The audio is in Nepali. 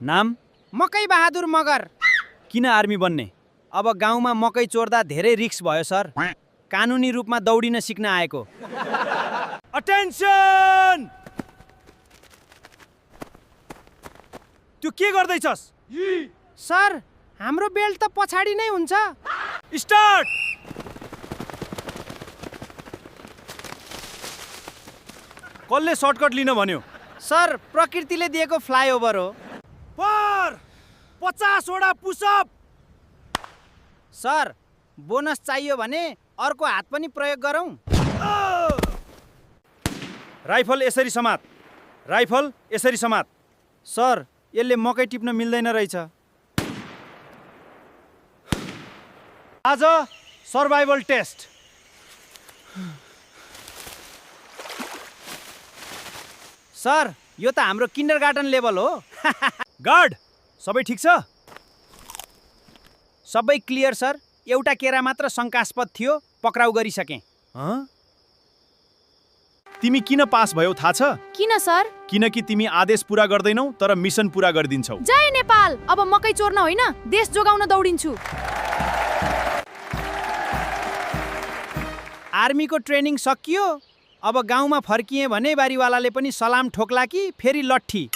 नाम? मकै बहादुर मगर। किन आर्मी बन्ने? अब गाउँमा मकै चोर्दा धेरै रिस्क भयो सर। कानुनी रूपमा दौडिन सिक्न आएको। अटेन्सन! त्यो के गर्दैछस्? सर, हाम्रो बेल्ट त पछाडि नै हुन्छ। स्टार्ट! कसले सर्टकट लिन भन्यो? सर, प्रकृतिले दिएको फ्लाइओभर हो। पर 50 वटा पुसअप। सर, बोनस चाहियो भने अर्को हात पनि प्रयोग गरौँ। राइफल यसरी समात। राइफल यसरी समात। सर, यसले मकै टिप्न मिल्दैन रहेछ। आज सर्भाइभल टेस्ट। सर, यो त हाम्रो किन्डरगार्टन लेभल हो। गार्ड, सबै ठिक छ? सबै क्लियर सर। एउटा केरा मात्र शङ्कास्पद थियो, पक्राउ गरिसकेँ। तिमी किन पास भयौ थाहा छ? किन सर? किनकि तिमी आदेश पूरा गर्दैनौ तर मिसन पूरा गरिदिन्छौ। जय नेपाल! अब मकै चोर्न होइन, देश जोगाउन दौडिन्छु। आर्मीको ट्रेनिङ सकियो। अब गाउँमा फर्किएँ भने बारीवालाले पनि सलाम ठोक्ला कि फेरि लट्ठी।